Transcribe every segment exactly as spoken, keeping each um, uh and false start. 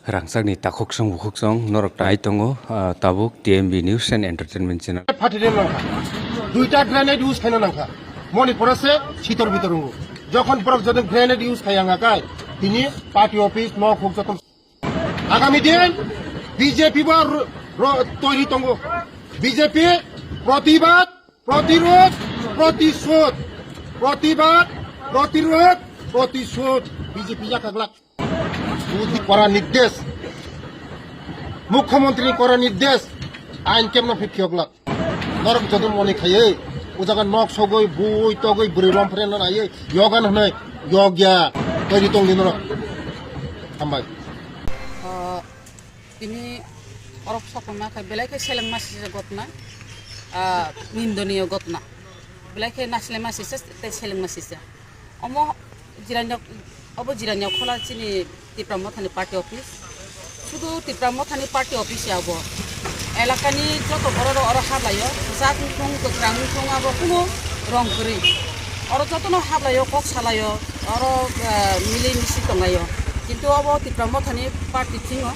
Rangchakni takhuk song bukhuk song norok tai tongo, ah, tabuk T M B News and Entertainment Channel. Phatide nangkha. Duita grenade use khaina nangkha. Moni porase sitor bitor wngo. Jokhon borok jodi grenade use khaya wngkha kai, tini party office nok huk joto. Agami din B J P bo ro-, ro-, toiri tongo. B J P protibad, protirod, protisod. Protibad, protirod, protisod. B J P yakha glak. Modi kora nirdesh, Mukhyamantri kora nirdesh, ain kemno phikhi oglak. Norok joto moni khaiwi, o jaga nok sogwi, bui togwi, bwrwi rom phre no naiwi, yogan hwnwi, yogya, toiri tongdi norok. Hambai. O, tini orok sokma khe belai khe selengma sijak gotna, ah, nindoniyo gotna. Belai khe nasilema sijak tei selengma sijak. Omo jiranya, obo jiranya khola chini Tipra Mothani party office. Sudu Tipra Mothani party office ya obo. Elakani joto borok rok oro hablaio, jak wngthung, kwkrang wngthung, abo kuno rong kwrwi. Oro jotono hablaio, kok salaio, oro, eh, mili misi tonglaio. Kintu obo Tipra Mothani party thingo,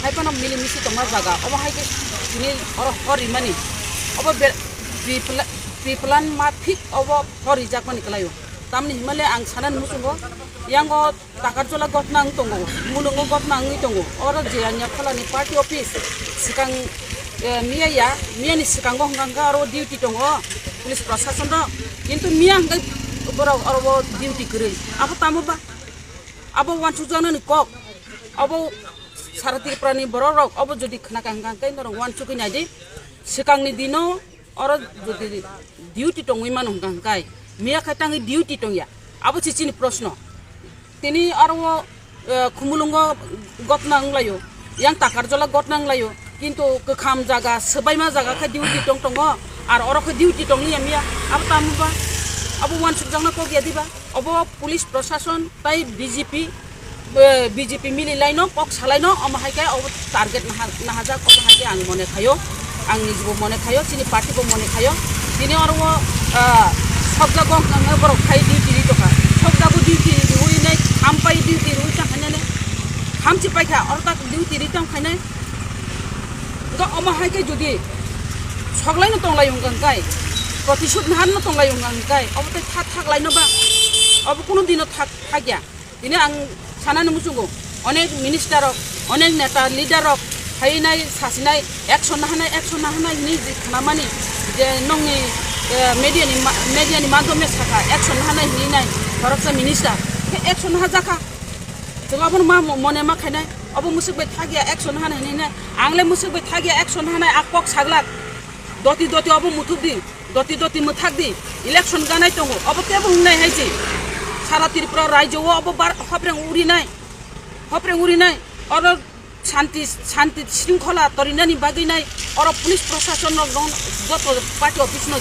hai phano mili misi tongma jaga. Obo hai khe tini oro hor rimani. Obo be-, pre-pla-, pre-plan ma thik obo hor rijakmani kwlaio. Tamni himale ang sanani muchungo, yango Takarjola gotna wng tongo, mulungo gotna wngwi tongo. Oro Jirania Kholani party office swkang, eh, miya ya, miyani swkango hwnkha hwnkha oro duty tongo police prosason rok. Kintu miya hwnkhe borok oro o duty kwrwi. Abo tamo ba? Abo uansukjaknani kok. Abo sara Tripurani borok rok obo jodi khwnakha hwnkha hwnkhe norok uansukwi naidi. Swkangni dino oro jodi duty tongwi mano hwnkha hwnkhe, miya khai tangwi duty tongya? Abo se chini proshno. Tini aro o, eh, Khumulwngo gotna wnglaio, yang Takarjola gotna wnglaio, kintu kwkham jaga, swbaima jaga khe duty tong tongo, ar oro khe duty tongya miya, abo tamo ba? Abo uansukjakna kok ya diba? Obo police prosason tai B J P, eh, B J P mili laino, kok salaino, omo hai khe obo target naha-, nahajak, obo hai khe ang mone khaio, ang nijibo mone khaio, chini party bo mone khaio. Tini oro o, ah, sokjago hwnkhe borok phai duty ri tongkha, sokjago duty riwi nai, hampai duty riwi tongkha nene, hamchi paikha, oro tak duty ri tongkha nai. Ga omo hai khe jodi soklaino tonglaio hwnkha hwnkhe, protisud naharno tonglaio hwnkha hwnkhe, obo tei thak thak laino ba, obo kunu dino thak thakya. Tini ang sanani muchungo, onek minister rok, onek neta leader rok, hai nai sasinai action nahanai, action nahanai hini je khnamani je nongni, eh, media ni ma-, media ni madhyome sakha action nahanai hini nai khoroksa minister khe action nahajakha. Chwng abono ma mo-, mone ma khainai, obo mwswk bai thakya action nahanai hini nai. Ang le mwswk bai thakya action nahanai, a kok saglak. Doti doti obo muthuk di. Doti doti mwthak di, election ganai tongo, obo kebo wngnai hai se. Sara Tripura rajyo o obo bar hopreng urinai, hopreng urinai, oro shanti, shanti shringkhola torinani bagwi nai, oro police proshashon rok rong joto party office no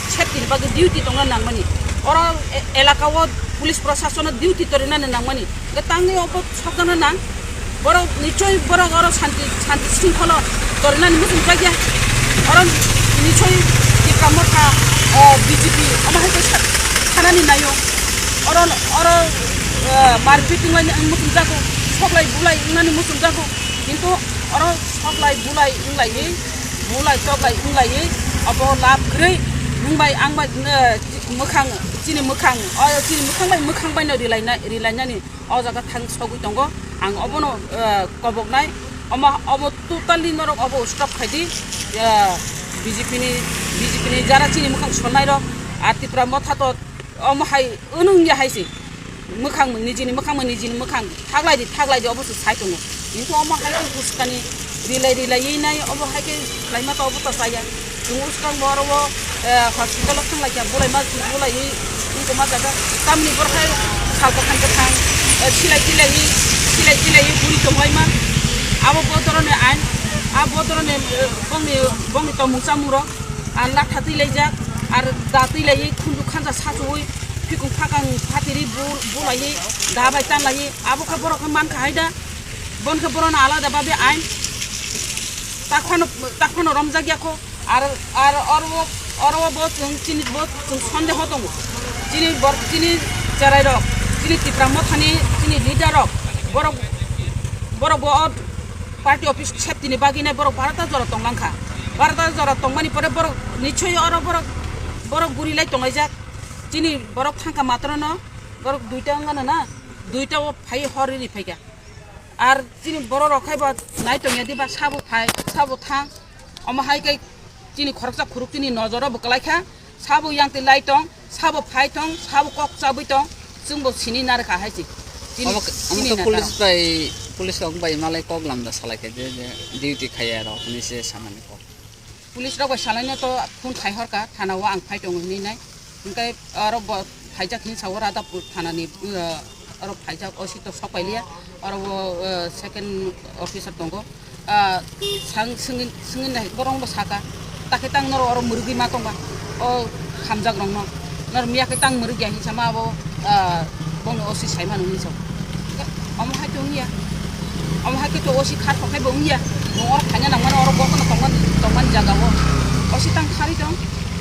safety ni bagwi duty tongna nangmani, oro e-, elaka o police proshashon no duty torinani nangmani, hwnkhe tangwi obo sokjana nang. Borok nichoi borok oro shanti, shanti shrinkholo torinani muchungjakya. Oro nichoi Tipra Motha, o, B J P omo hai khe sa-, sanani naio. Oro, oro, eh, marpit wnglaini muchungjago, soklai bulai wngnani muchungjago. Kintu oro soklai bulai wnglaiwi, bulai toklai wnglaiwi obo lab kwrwi nwng bai ang bai, eh, mwkhang, chini mwkhang, o, chini mwkhang bai mwkhang baino rilaina-, rilainani. O jaga thang sogwi tongo. Ang obono, eh, koboknai. Omo, omo totally norok obo stop khaidi. Eh, B J P ni, B J P ni jara chini mwkhang sonai rok. A Tipra Motha to omo hai unung ya hai se. Mwkhang nijini mwkhang, nijini mwkhang. Thaglai di, thaglai di, obo se sai tongo. Kintu omo hai khe uskani rilai rilai nai obo hai khe khlaima to obo to chaya. Chwng uskang bo oro o, eh, hospital o thang lai kha, bulai ma, bulai wng tongma jaga. Tamni borok hai sal kwthang kwthang, eh, silai tilai, silai tilai bui tong lai ma. Abo bodoroni ain, abo bodoroni, eh, bongni, bongni tongmung chamung rok, ar latha twi lai jak, ar da twi lai, khunju khanja sachuwi, phikung phakang phatiri bu-, bulai, da bai tan lai, abo khe borok khe man kha hai da. Bon khe borokno alada babe ain takhwano, takhwano romjak ya kho. Ar, ar oro, oro bo chwng chini bo chwng sondeho tongo. Chini bor-, chini cherai rok, chini Tipra Mothani chini leader rok, borok, borok bo o Party office safety ni bagwi nai borok barota jora tonglang kha. Barota jora tongmani pore borok nichoi oro borok, borok guri lai tonglaijak. Chini borok thangkha matrono borok duita wngano na, duita o phai hor ri phaikha. Ar chini borok rok khai bo nai tongya diba sabo phai, sabo thang. Omo hai khe chini khoroksa khuruk chini nojoro bo kwlai kha. Sabo yang twi lai tong, sabo phai tong, sabo kok chabwi tong, chwngbo sini narwkha hai se. Chini, omo khe, omo chini khe neta police rok. Bai, police rok bai malai kok lamda salai khe je, je duty khaiya rok hinwi se samani kok. Police rok bai salaino to phone khai horkha, thana o ang phai tongo hinwi nai. Hwnkhe oro bo phaijak hinwi sa o Radhapur thanani, uh, oro phaijak, O C to sok pailiya, oro bo, uh, second officer tongo. Ah, sang swngin, swngin nai, borok bo saka, "Takhe tang norok oro mwrwgwi ma tongba, o hamjak rokno, norok miya khe tang mwrwgya," hinwi sama abo, ah, bono O C sai mano hinwi sa. Omo hai to wngya, omo hai khe to O C khar kokhai bo wngya, nwng oro phaina nangmani, oro bokono tongmani, tongmani jaga o O C tang kharwi tong,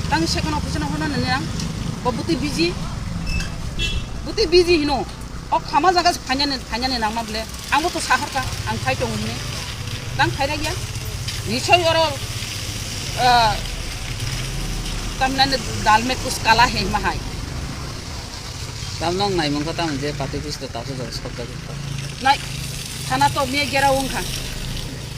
tang second officer no hwnna nini ang, bo bwtwi busy, bwtwi busy hino. O khama jaga se phainani, phainani nangma bole. Ang bo to sahorkha, ang phai tongo hinwi. Tang phai raiya. Nisoi oro, ah, tamnani dal mein kuch kala hai ma hai. Tam nong nai mungkha tam je party office to taso jaga sok jaga. Nai, thana to miya gera wngkha.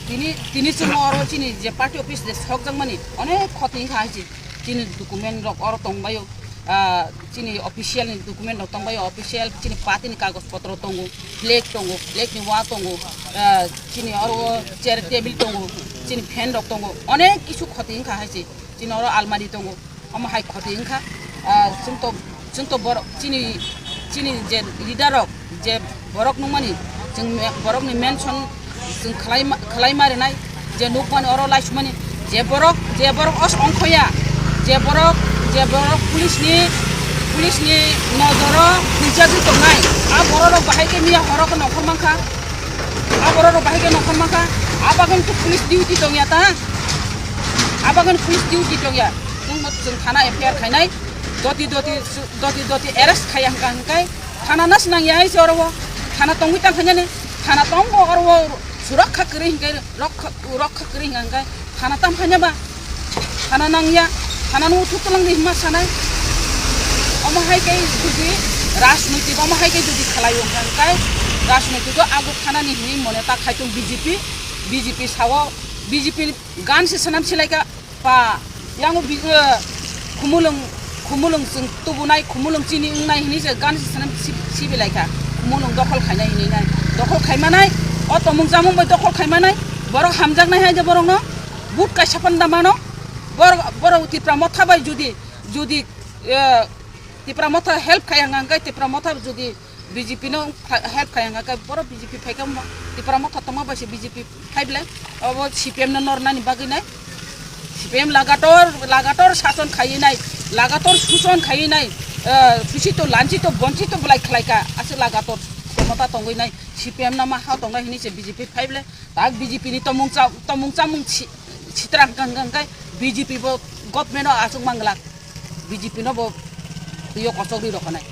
Tini, tini chwng oro chini je party office de sok jakmani, onek khoti wngkha hai se. Chini document rok oro tongbaio. Ah, chini official ni document rok tongbaio, official chini party ni kagoj potro tongo, flag tongo, flag ni wa tongo, ah, chini oro chair table tongo, chini fan rok tongo, onek kisu khoti wngkha hai se, chini oro almari tongo, omo hai khoti wngkha. Ah, chwng to, chwng to borok chini, chini je leader rok, je borok nungmani, chwng me-, borokni mention chwng khlai ma, khlai ma rinai, je nukmani oro laisumani, je borok, je borok os ongkhoya, je borok, je borok police ni, police ni nojoro huijagwi tongnai, a borok rok bahai khe miya horo khe nongkhor mankha, a borok rok bahai khe nongkhor mankha, a bagwi khe police duty tongya ta, a bagwi police duty tongya, chwng thana F I R khainai, doti doti, doti doti arrest khaiya hwnkha hwnkhe, thana nas nangya hai se oro o. Thana tongwi tang khainani. Thana tongo oro o surakha kwrwi hinkhe rokha, rokha kwrwi hinkha hinkhe thana tam khaina ba? Thana nangya. Thana no uthuk twlang di hima sanai. Omo hai khe jodi rajnoitik, omo hai khe jodi khlai wngkha hinkhe rajnoitik o ago thanani hinwi mone ta khai tong B J P, B J P sao, B J P ni gan se swnam silaika. Pa, yang bi, eh, khumulwng, khumulwng chwng tubunai, khumulwng chini wngnai hinwi se gan se sanam si-, sibilai kha. Khumulwng dokhol khainai hinwi nai. Dokhol khaimanai, o tomung chamung bai dokhol khaimanai, borok hamjaknai hai je borokno, but kaisa phan da mano, borok, borok Tipra Motha bai jodi, jodi, eh, Tipra Motha help khai hwnkha hwnkhe Tipra Motha jodi B J P no pha-, help khai hwnkha khe borok B J P phai khe Tipra Motha tongma bai se B J P phai belai. Obo C P M no nornani bagwi nai. C P M lagator, lagator sason khaiwi nai, lagator suson khaiwi nai, eh, susito, lanchito, bonchito belai khlai kha, aswk lagator khomota tongwi nai, C P M no ma ha tongnai hinwi se B J P phai belai. Tak B J P ni tomung cha-, tomung chamung si-, sitra hwnkha hwnkha hwnkhe B J P bo government o aswk manglak. B J P no bo twiyo kosok ri rokhanai.